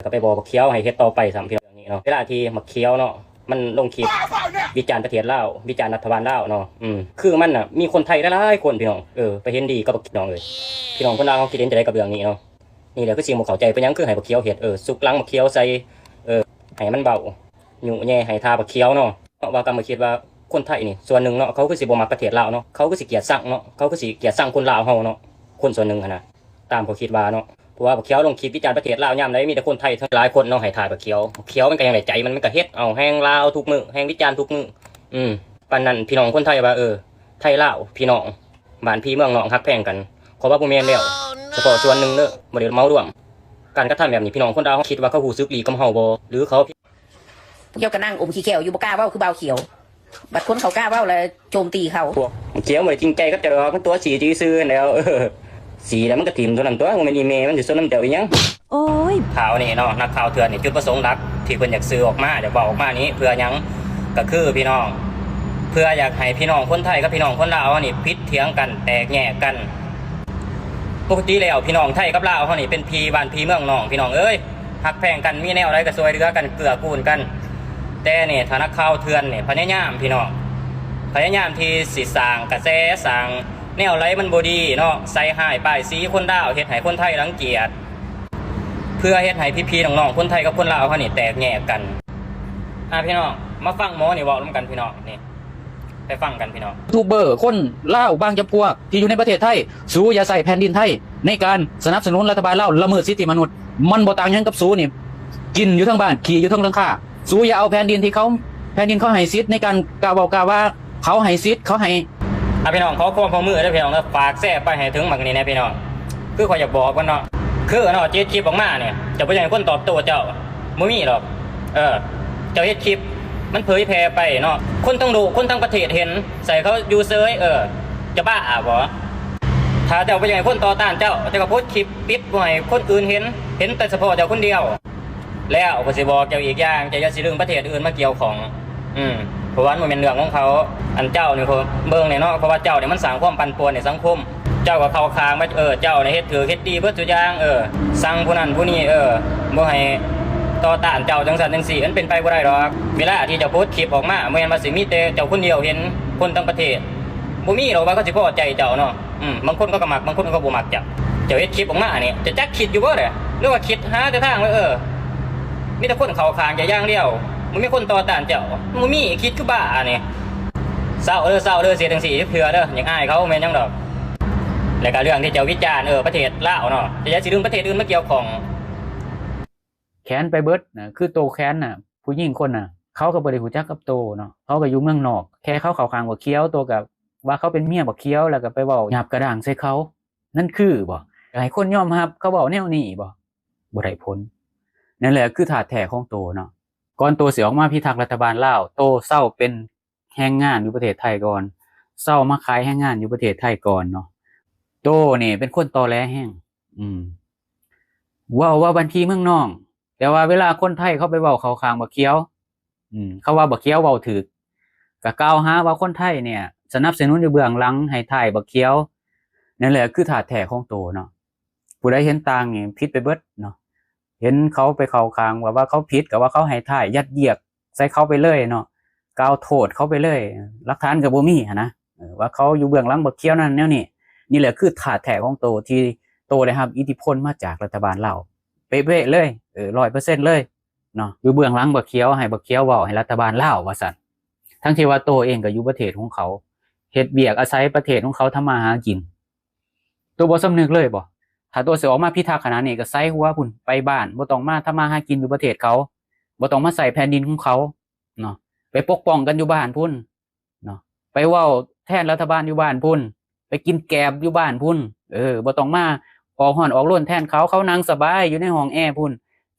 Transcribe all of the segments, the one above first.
ກໍໄປບອກບັກຂຽວໃຫ້ເຮັດຕໍ່ໄປຊ້ຳ ພີ່ນ້ອງ ເລື່ອງນີ້ເນາະ. ເວລາທີ່ບັກຂຽວເນາະ ມັນລົງຄລິບວິຈານປະເທດລາວ ວິຈານລັດຖະບານລາວເນາະ ອືມ ຄືມັນນະ ມີຄົນໄທຫຼາຍໆຄົນ ພີ່ນ້ອງ ເອີ ໄປເຫັນດີກັບບັກຂຽວ ພີ່ນ້ອງເອີຍ. ພີ່ນ້ອງຄົນລາວເຮົາຄິດເຫັນຈັ່ງໃດກັບເລື່ອງນີ້ເນາະ? ນີ້ແຫຼະຄືສິ່ງບໍ່ເຂົ້າໃຈ ເປັນຫຍັງຄືໃຫ້ບັກຂຽວເຮັດ ເອີ ຊຸກຫຼັງບັກຂຽວໃສ່ ເອີ ໃຫ້ມັນເວົ້າ ຍຸແຍ່ໃຫ້ທ່າບັກຂຽວເນາະ. ວ່າກຳມາຄິດວ່າຄົນໄທນີ້ສ່ວນໜຶ່ງເນາະ ເຂົາຄືຊິບໍ່ມັກປະເທດລາວເນາະ ເຂົາຄືຊິກຽດຊັງເນາະ ເຂົາຄືຊິກຽດຊັງຄົນລາວເຮົາເນາະ ຄົນສ່ວນໜຶ່ງຫັ້ນນະ ຕາມເຂົາຄິດວ່າເນາະ. ເພາະວ່າບັກຂຽວລົງຄລິບວິຈານປະເທດລາວ ຍາມໃດມີແຕ່ຄົນໄທທັງຫຼາຍຄົນເນາະ ໃຫ້ທ່າບັກຂຽວ. ບັກຂຽວມັນກໍຍັງໄດ້ໃຈ ມັນ ມັນກໍເຮັດເອົາ ແຮ່ງລາວທຸກມື້ ແຮ່ງວິຈານທຸກມື້ ອືມ ປານນັ້ນ ພີ່ນ້ອງຄົນໄທວ່າ ເອີ ໄທລາວ ພີ່ນ້ອງ ບ້ານພີ່ເມືອງນ້ອງ ຮັກແພງກັນ. ເຂົາວ່າບໍ່ແມ່ນແລ້ວ ສະເພາະສ່ວນໜຶ່ງເດີ ບໍ່ໄດ້ເໝົາລວມ. ການກະທຳແບບນີ້ ພີ່ນ້ອງຄົນລາວເຮົາຄິດວ່າເຂົາຮູ້ສຶກດີກັບເຮົາບໍ່ ຫຼືເຂົາ ພວກເຈົ້າກໍນັ່ງອົມຂີ້ແຂ້ວຢູ່ ບໍ່ກ້າເວົ້າຄືບ່າວຂຽວ. ບັດຄົນເຂົາກ້າເວົ້າແລ້ວໂຈມຕີເຂົາ. ພວກຂຽວບໍ່ໄດ້ຈິງໃຈກັບເຈົ້າດອກ ມັນຕົວະສີຊື່ໆຫັ້ນແຫຼ້ວ. ເອີ ສີແລ້ວມັນກໍຖິ້ມຕົວນັ້ນຕົວະ ບໍ່ແມ່ນອີ່ແມ່ມັນຊິສົນນຳເຈົ້າອີ່ຫຍັງ. ໂອ້ຍ ຂ່າວນີ້ເນາະ ນັກຂ່າວເຖື່ອນນີ້ ຈຸດປະສົງຫຼັກທີ່ເພິ່ນຢາກສື່ອອກມາ ຢາກເວົ້າອອກມານີ້ເພື່ອຫຍັງ? ກໍຄືພີ່ນ້ອງ ເພື່ອຢາກໃຫ້ພີ່ນ້ອງຄົນໄທກັບພີ່ນ້ອງຄົນລາວເຮົານີ້ຜິດຖຽງກັນ ແຕກແຍກກັນ. ປົກກະຕິແລ້ວ ພີ່ນ້ອງໄທກັບລາວເຮົານີ້ເປັນພີ່ບ້ານພີ່ເມືອງນ້ອງ ພີ່ນ້ອງເອີຍ ຮັກແພງກັນ ມີແນວໃດກໍຊ່ວຍເຫຼືອກັນ ເກື້ອກູນກັນ. ແຕ່ນີ້ຖ້ານັກຂ່າວເຖື່ອນນີ້ພະຍາຍາມ ພີ່ນ້ອງ ພະຍາຍາມທີ່ຊິສ້າງກະແສ ສ້າງແນວໃດມັນບໍ່ດີເນາະ ໃສ່ຮ້າຍປ້າຍສີຄົນລາວ ເຮັດໃຫ້ຄົນໄທລັງກຽດ ເພື່ອເຮັດໃຫ້ພີ່ໆນ້ອງໆຄົນໄທກັບຄົນລາວເຮົານີ້ແຕກແຍກກັນ. ອ່າ ພີ່ນ້ອງ ມາຟັງໝໍນີ້ເວົ້ານຳກັນ ພີ່ນ້ອງ ນີ້ ໄປຟັງກັນ ພີ່ນ້ອງ. ຢູທູບເບີຄົນລາວບາງຈຳພວກທີ່ຢູ່ໃນປະເທດໄທ ສູຢ່າໃຊ້ແຜ່ນດິນໄທໃນການສະໜັບສະໜູນລັດຖະບານລາວລະເມີດສິດທິມະນຸດ. ມັນບໍ່ຕ່າງຫຍັງກັບສູນີ້ ກິນຢູ່ເທິງບ້ານ ຂີ້ຢູ່ເທິງຫຼັງຄາ. ສູຢ່າເອົາແຜ່ນດິນທີ່ເຂົາ ແຜ່ນດິນເຂົາໃຫ້ສິດໃນການກ່າວເວົ້າກ່າວວ່າ ເຂົາໃຫ້ສິດ ເຂົາໃຫ້. ອ່າ ພີ່ນ້ອງ ຂໍຄວາມຮ່ວມມືເດີ ພີ່ນ້ອງເດີ ຝາກແຊໄປໃຫ້ເຖິງບັກນີ້ແດ່ ພີ່ນ້ອງ. ຄືຂ້ອຍຢາກບອກເພິ່ນເນາະ ຄືເນາະ ເຈັດຄລິບອອກມານີ້ ເຈົ້າບໍ່ຢາກໃຫ້ຄົນຕອບໂຕ້ເຈົ້າ ບໍ່ມີດອກ. ເອີ ເຈົ້າເຮັດຄລິບ ມັນເຜີຍແຜ່ໄປເນາະ ຄົນທັງໂລກ ຄົນທັງປະເທດເຫັນ ໃສ່ເຂົາຢູ່ເຊີຍ. ເອີ ເຈົ້າບ້າບໍ? ຖ້າເຈົ້າບໍ່ຢາກໃຫ້ຄົນຕໍ່ຕ້ານເຈົ້າ ເຈົ້າກໍໂພສຄລິບປິດບໍ່ໃຫ້ຄົນອື່ນເຫັນ ເຫັນແຕ່ສະເພາະເຈົ້າຄົນດຽວ. ແລ້ວຂ້ອຍຊິບອກເຈົ້າອີກຢ່າງ ເຈົ້າຢ່າຊິດຶງປະເທດອື່ນມາກ່ຽວຂ້ອງ ອືມ ເພາະວ່າມັນບໍ່ແມ່ນເລື່ອງຂອງເຂົາ. ອັນເຈົ້ານີ້ຂ້ອຍເບິ່ງແດ່ເນາະ ເພາະວ່າເຈົ້ານີ້ມັນສ້າງຄວາມປັ່ນປ່ວນໃນສັງຄົມ. ເຈົ້າກໍເຂົ້າຂ້າງວ່າ ເອີ ເຈົ້ານີ້ເຮັດຖືກເຮັດດີເບິດທຸກຢ່າງ ເອີ ຊັງຜູ້ນັ້ນຜູ້ນີ້ ເອີ ບໍ່ໃຫ້ຕໍ່ຕ້ານເຈົ້າ ຈັ່ງຊັ້ນຈັ່ງຊີ້ ມັນເປັນໄປບໍ່ໄດ້ດອກ. ເວລາທີ່ເຈົ້າໂພສຄລິບອອກມາ ບໍ່ແມ່ນວ່າຊິມີແຕ່ເຈົ້າຄົນດຽວເຫັນ ຄົນທັງປະເທດ ບໍ່ມີດອກວ່າເຂົາຊິພໍໃຈເຈົ້າເນາະ. ອືມ ບາງຄົນເຂົາກໍມັກ ບາງຄົນເຂົາກໍບໍ່ມັກເຈົ້າ. ເຈົ້າເຮັດຄລິບອອກມານີ້ ເຈົ້າຈັກຄິດຢູ່ບໍ່ເດ? ຫຼືວ່າຄິດຫາແຕ່ທາງວ່າ ເອີ ມີແຕ່ຄົນເຂົ້າຂ້າງເຈົ້າຢ່າງດຽວ ບໍ່ມີຄົນຕໍ່ຕ້ານເຈົ້າ? ບໍ່ມີ ຄິດຄືບ້ານີ້. ເຊົາເດີ ເຊົາເດີ ຊິເຮັດຈັ່ງຊີ້ຈັກເທື່ອເດີ ຢາກອາຍເຂົາ ບໍ່ແມ່ນຫຍັງດອກ. ແລ້ວກໍເລື່ອງທີ່ເຈົ້າວິຈານ ເອີ ປະເທດລາວເນາະ ເຈົ້າຢ່າຊິດຶງປະເທດອື່ນມາກ່ຽວຂ້ອງ. ແຂນໄປເບິດນະ ຄືໂຕແຂນນະ ຜູ້ຍິງຄົນນະ ເຂົາກໍບໍ່ໄດ້ຮູ້ຈັກກັບໂຕເນາະ ເຂົາກໍຢູ່ເມືອງນອກ ແຄ່ເຂົາເຂົ້າຂ້າງບັກຂຽວ ໂຕກໍວ່າເຂົາເປັນເມຍບັກຂຽວ ແລ້ວກໍໄປເວົ້າຫຍາບກະດ້າງໃສ່ເຂົາ ນັ້ນຄືບໍ່? ໃຫ້ຄົນຍອມຮັບເຂົາເວົ້າແນວນີ້ບໍ່? ບໍ່ໄດ້ຜົນ. ນັ້ນແຫຼະຄືທາດແທ້ຂອງໂຕເນາະ. ກ່ອນໂຕຊິອອກມາພິທັກລັດຖະບານລາວ ໂຕເຊົາເປັນແຮງງານຢູ່ປະເທດໄທກ່ອນ ເຊົາມາຂາຍແຮງງານຢູ່ປະເທດໄທກ່ອນເນາະ. ໂຕນີ້ເປັນຄົນຕໍແຫຼແຮງ ອືມ ເວົ້າວ່າບ້ານພີ່ເມືອງນ້ອງ ແຕ່ວ່າເວລາຄົນໄທເຂົາໄປເວົ້າເຂົ້າຂ້າງບັກຂຽວ ອືມ ເຂົາວ່າບັກຂຽວເວົ້າຖືກ ກໍກ່າວຫາວ່າຄົນໄທນີ້ສະໜັບສະໜູນຢູ່ເບື້ອງຫຼັງໃຫ້ທ້າຍບັກຂຽວ. ນັ້ນແຫຼະຄືທາດແທ້ຂອງໂຕເນາະ. ຜູ້ໃດເຫັນຕ່າງນີ້ຜິດໄປເບິດເນາະ. ເຫັນເຂົາໄປເຂົ້າຂ້າງ ວ່າ ວ່າເຂົາຜິດ ກໍວ່າເຂົາໃຫ້ທ້າຍ ຍັດຢຽກໃສ່ເຂົາໄປເລີຍເນາະ ກ່າວໂທດເຂົາໄປເລີຍ ຫຼັກຖານກໍບໍ່ມີຫັ້ນນະ ເອີ ວ່າເຂົາຢູ່ເບື້ອງຫຼັງບັກຂຽວນັ້ນແນວນີ້. ນີ້ແຫຼະຄືທາດແທ້ຂອງໂຕ ທີ່ໂຕໄດ້ຮັບອິດທິພົນມາຈາກລັດຖະບານລາວ ເປະໆເລີຍ ເອີ ຮ້ອຍເປີເຊັນເລີຍເນາະ ຢູ່ເບື້ອງຫຼັງບັກຂຽວ ໃຫ້ບັກຂຽວເວົ້າໃຫ້ລັດຖະບານລາວວ່າຊັ້ນ ທັງທີ່ວ່າໂຕເອງກໍຢູ່ປະເທດຂອງເຂົາ ເຮັດວຽກອາໄສປະເທດຂອງເຂົາ ທຳມາຫາກິນ. ໂຕບໍ່ສຳນຶກເລີຍບໍ? ຖ້າໂຕຊິອອກມາພິທັກຂະໜາດນີ້ ກໍໃສ່ຫົວພຸ້ນ ໄປບ້ານ ບໍ່ຕ້ອງມາທຳມາຫາກິນຢູ່ປະເທດເຂົາ ບໍ່ຕ້ອງມາໃຊ້ແຜ່ນດິນຂອງເຂົາເນາະ ໄປປົກປ້ອງກັນຢູ່ບ້ານພຸ້ນເນາະ ໄປເວົ້າແທນລັດຖະບານຢູ່ບ້ານພຸ້ນ ໄປກິນແກບຢູ່ບ້ານພຸ້ນ ເອີ ບໍ່ຕ້ອງມາອອກຮ້ອນອອກລົນແທນເຂົາ ເຂົານັ່ງສະບາຍຢູ່ໃນຫ້ອງແອພຸ້ນ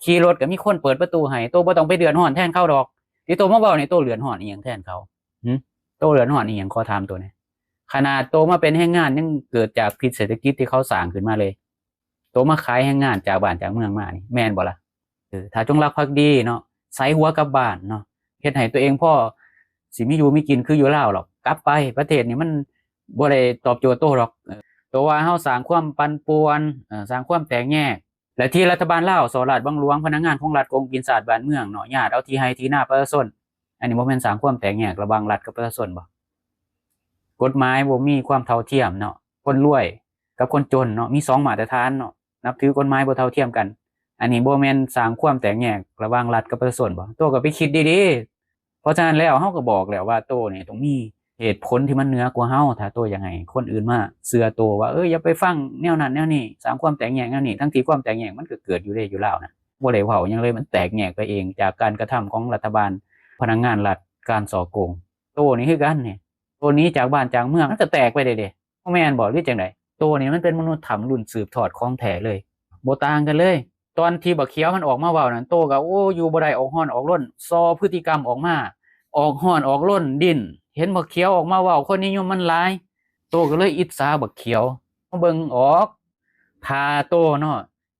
ຂີ່ລົດກໍມີຄົນເປີດປະຕູໃຫ້ ໂຕບໍ່ຕ້ອງໄປເດືອດຮ້ອນແທນເຂົາດອກ. ທີ່ໂຕມາເວົ້ານີ້ ໂຕເດືອດຮ້ອນອີ່ຫຍັງແທນເຂົາ? ຫື? ໂຕເດືອດຮ້ອນອີ່ຫຍັງ? ຂໍຖາມໂຕແດ່. ຂະໜາດໂຕມາເປັນແຮງງານ ຍັງເກີດຈາກພິດເສດຖະກິດທີ່ເຂົາສ້າງຂຶ້ນມາເລີຍ. ໂຕມາຂາຍແຮງງານຈາກບ້ານຈາກເມືອງມານີ້ ແມ່ນບໍ່ລະ? ເອີ ຖ້າຈົງລັກພັກດີເນາະ ໃສ່ຫົວກັບບ້ານເນາະ ເຮັດໃຫ້ຕົວເອງພໍຊິມີຢູ່ມີກິນຄືຢູ່ລາວດອກ. ກັບໄປ ປະເທດນີ້ມັນບໍ່ໄດ້ຕອບໂຈດໂຕດອກ. ເອີ ໂຕວ່າເຮົາສ້າງຄວາມປັ່ນປ່ວນ ເອີ ສ້າງຄວາມແຕກແຍກ ແລະທີ່ລັດຖະບານລາວສໍ້ລາດບັງຫຼວງ ພະນັກງານຂອງລັດໂກງກິນຊາດບ້ານເມືອງເນາະ ຍາດເອົາທີ່ໄຮ່ທີ່ນາປະຊາຊົນ. ອັນນີ້ບໍ່ແມ່ນສ້າງຄວາມແຕກແຍກລະຫວ່າງລັດກັບປະຊາຊົນບໍ່? ກົດໝາຍບໍ່ມີຄວາມເທົ່າທຽມເນາະ ຄົນລວຍກັບຄົນຈົນເນາະ ມີສອງມາດຕະຖານເນາະ ນັບຖືກົດໝາຍບໍ່ເທົ່າທຽມກັນ. ອັນນີ້ບໍ່ແມ່ນສ້າງຄວາມແຕກແຍກລະຫວ່າງລັດກັບປະຊາຊົນບໍ່? ໂຕກໍໄປຄິດດີໆ. ເພາະສະນັ້ນແລ້ວ ເຮົາກໍບອກແລ້ວວ່າໂຕນີ້ຕ້ອງມີເຫດຜົນທີ່ມັນເໜືອກວ່າເຮົາ. ຖ້າໂຕຢາກໃຫ້ຄົນອື່ນມາເຊື່ອໂຕວ່າ ເອີ ຢ່າໄປຟັງແນວນັ້ນແນວນີ້ ສ້າງຄວາມແຕກແຍກແນວນີ້ ທັງທີ່ຄວາມແຕກແຍກມັນກໍເກີດຢູ່ເດ້ ຢູ່ລາວນະ ບໍ່ໄດ້ເວົ້າຫຍັງເລີຍ ມັນແຕກແຍກໄປເອງຈາກການກະທຳຂອງລັດຖະບານ, ພະນັກງານລັດ, ການສໍ້ໂກງ. ໂຕນີ້ຄືກັນນີ້ ໂຕໜີຈາກບ້ານຈາກເມືອງ ມັນກໍແຕກໄປເດ້ເດ້. ບໍ່ແມ່ນບໍ່ ຫຼືຈັ່ງໃດ? ໂຕນີ້ມັນເປັນມະນຸດທຳລຸ້ນສືບທອດຂອງແທ້ເລີຍ ບໍ່ຕ່າງກັນເລີຍ. ຕອນທີ່ບັກຂຽວມັນອອກມາເວົ້ານັ້ນ ໂຕກໍ ໂອ້ ຢູ່ບໍ່ໄດ້ ອອກຮ້ອນອອກລົນ ສໍ້ພຶດຕິກຳອອກມາ ອອກຮ້ອນອອກລົນ ດິ້ນ. ເຫັນບັກຂຽວອອກມາເວົ້າ ຄົນນິຍົມມັນຫຼາຍ ໂຕກໍເລີຍອິດສາບັກຂຽວ. ມາເບິ່ງອອກ ຖ້າໂຕເນາະ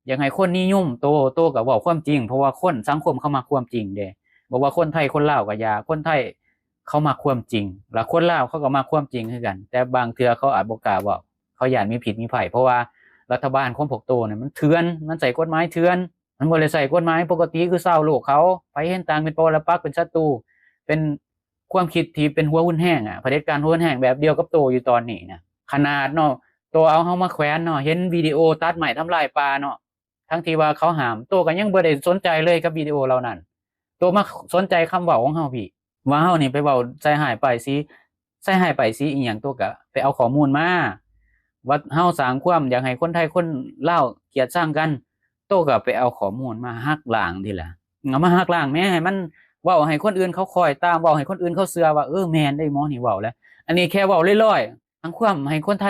ຢາກໃຫ້ຄົນນິຍົມໂຕ ໂຕກໍເວົ້າຄວາມຈິງ ເພາະວ່າຄົນ ສັງຄົມເຂົາມັກຄວາມຈິງເດ້. ບໍ່ວ່າຄົນໄທຄົນລາວກໍຢ່າ ຄົນໄທເຂົາມັກຄວາມຈິງ ແລະຄົນລາວເຂົາກໍມັກຄວາມຈິງຄືກັນ ແຕ່ບາງເທື່ອເຂົາອາດບໍ່ກ້າເວົ້າ ເຂົາຢ້ານມີພິດມີໄພ ເພາະວ່າລັດຖະບານຂອງພວກໂຕນີ້ມັນເຖື່ອນ ມັນໃຊ້ກົດໝາຍເຖື່ອນ ມັນບໍ່ໄດ້ໃຊ້ກົດໝາຍປົກກະຕິຄືຊາວໂລກເຂົາ. ໃຜເຫັນຕ່າງເປັນປົກກະລະປັກ ເປັນສັດຕູ ເປັນຄວາມຄິດທີ່ເປັນຫົວຮຸນແຮງອະ ຜະເດັດການຫົວຮຸນແຮງ ແບບດຽວກັບໂຕຢູ່ຕອນນີ້ນະ. ຂະໜາດເນາະ ໂຕເອົາເຮົາມາແຂວນເນາະ ເຫັນວິດີໂອຕັດໄມ້ທຳລາຍປ່າເນາະ ທັງທີ່ວ່າເຂົາຫ້າມ ໂຕກໍຍັງບໍ່ໄດ້ສົນໃຈເລີຍກັບວິດີໂອເຫຼົ່ານັ້ນ. ໂຕມາສົນໃຈຄຳເວົ້າຂອງເຮົາພີ້ ວ່າເຮົານີ້ໄປເວົ້າໃສ່ຮ້າຍປ້າຍສີ ໃສ່ຮ້າຍປ້າຍສີອີ່ຫຍັງ ໂຕກໍໄປເອົາຂໍ້ມູນມາ ວ່າເຮົາສ້າງຄວາມຢາກໃຫ້ຄົນໄທຄົນລາວກຽດຊັງກັນ ໂຕກໍໄປເອົາຂໍ້ມູນມາຫັກລ້າງທີລະ ເອົາມາຫັກລ້າງແມ້ ໃຫ້ມັນເວົ້າໃຫ້ຄົນອື່ນເຂົາຄ້ອຍຕາມ ເວົ້າໃຫ້ຄົນອື່ນເຂົາເຊື່ອວ່າ ເອີ ແມ່ນເດ້ ໝໍນີ້ເວົ້າແລ້ວ. ອັນນີ້ແຄ່ເວົ້າລອຍໆ ສ້າງຄວາມໃຫ້ຄົນໄທ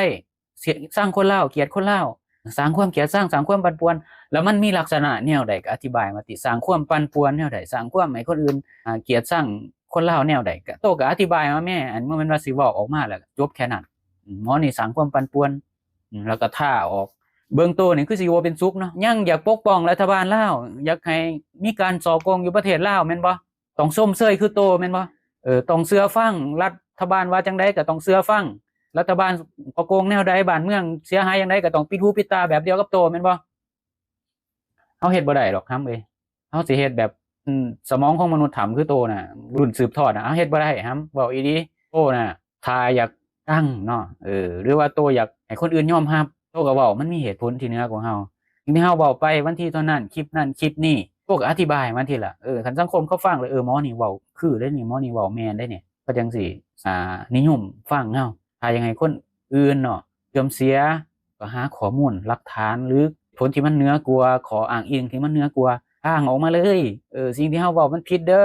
ສ- ຊັງຄົນລາວ ກຽດຄົນລາວ ສ້າງຄວາມກຽດຊັງ ສ້າງຄວາມປັ່ນປ່ວນ ແລ້ວມັນມີລັກສະນະແນວໃດກໍອະທິບາຍມາຕິ ສ້າງຄວາມປັ່ນປ່ວນແນວໃດ ສ້າງຄວາມໃຫ້ຄົນອື່ນ ອາ ກຽດຊັງຄົນລາວແນວໃດ ກໍໂຕກໍອະທິບາຍມາແມ້. ອັນບໍ່ແມ່ນວ່າຊິເວົ້າອອກມາແລ້ວກໍຈົບແຄ່ນັ້ນ ໝໍນີ້ສ້າງຄວາມປັ່ນປ່ວນ ແລ້ວກໍທ້າອອກ. ເບິ່ງໂຕນີ້ຄືຊິຢູ່ບໍ່ເປັນສຸກເນາະ ຍັງຢາກປົກປ້ອງລັດຖະບານລາວ ຢາກໃຫ້ມີການສໍ້ໂກງຢູ່ປະເທດລາວແມ່ນບໍ່? ຕ້ອງຊົມເຊີຍຄືໂຕແມ່ນບໍ່? ເອີ ຕ້ອງເຊື່ອຟັງ ລັດຖະບານວ່າຈັ່ງໃດກໍຕ້ອງເຊື່ອຟັງ ລັດຖະບານສໍ້ໂກງແນວໃດ ບ້ານເມືອງເສຍຫາຍຢ່າງໃດ ກໍຕ້ອງປິດຫູປິດຕາແບບດຽວກັບໂຕແມ່ນບໍ່? ເຮົາເຮັດບໍ່ໄດ້ດອກ ຫຳເອີຍ. ເຮົາຊິເຮັດແບບ ອືມ ສະໝອງຂອງມະນຸດຖ້ຳຄືໂຕນະ ລຸ້ນສືບທອດນະ ເຮົາເຮັດບໍ່ໄດ້ ຫຳ ເວົ້າອີ່ຫຼີ. ໂຕນະ ຖ້າຢາກດັງເນາະ ເອີ ຫຼືວ່າໂຕຢາກໃຫ້ຄົນອື່ນຍອມຮັບ ໂຕກໍເວົ້າ ມັນມີເຫດຜົນທີ່ເໜືອກວ່າເຮົາ. ສິ່ງທີ່ເຮົາເວົ້າໄປວັນທີເທົ່ານັ້ນ ຄລິບນັ້ນຄລິບນີ້ ໂຕກໍອະທິບາຍມັນທີລະ ເອີ ຄັນສັງຄົມເຂົາຟັງແລ້ວ ເອີ ໝໍນີ້ເວົ້າຄືເດ້ນີ້ ໝໍນີ້ເວົ້າແມ່ນເດ້ນີ້ ເຂົາຈັ່ງຊິ ອ່າ ນິຍົມຟັງເຮົາ. ຖ້າຢາກໃຫ້ຄົນອື່ນເນາະ ເສື່ອມເສຍ ກໍຫາຂໍ້ມູນຫຼັກຖານ ຫຼື ຜົນທີ່ມັນເໜືອກວ່າ ຂໍ້ອ້າງອີງທີ່ມັນເໜືອກວ່າ ກາງອອກມາເລີຍ ເອີ ສິ່ງທີ່ເຮົາເວົ້າມັນຜິດເດີ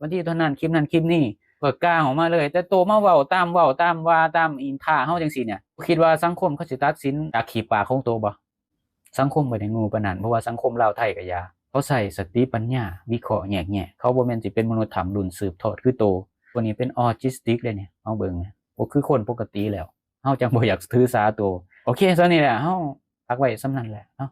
ວັນທີເທົ່ານັ້ນ ຄລິບນັ້ນຄລິບນີ້ ກໍກາງອອກມາເລີຍ. ແຕ່ໂຕມາເວົ້າຕາມເວົ້າຕາມວ່າ ຕາມອິນທ້າເຮົາຈັ່ງຊີ້ເນຍ ຄິດວ່າສັງຄົມເຂົາຊິຕັດສິນຈາກຂີ້ປາກຂອງໂຕບໍ່? ສັງຄົມບໍ່ໄດ້ໂງ່ປານນັ້ນ ເພາະວ່າສັງຄົມລາວໄທກໍຢ່າ ເຂົາໃຊ້ສະຕິປັນຍາວິເຄາະແຍກແຍະ ເຂົາບໍ່ແມ່ນຊິເປັນມະນຸດຖ້ຳລຸ້ນສືບທອດຄືໂຕ. ໂຕນີ້ເປັນອໍທິສຕິກເດ້ນີ້ ເຮົາເບິ່ງ ບໍ່ຄືຄົນປົກກະຕິແລ້ວ ເຮົາຈັ່ງບໍ່ຢາກຖືສາໂຕ. ໂອເຄ ສ່ຳນີ້ແຫຼະ ເຮົາພັກໄວ້ສ່ຳນັ້ນແຫຼະເນາະ.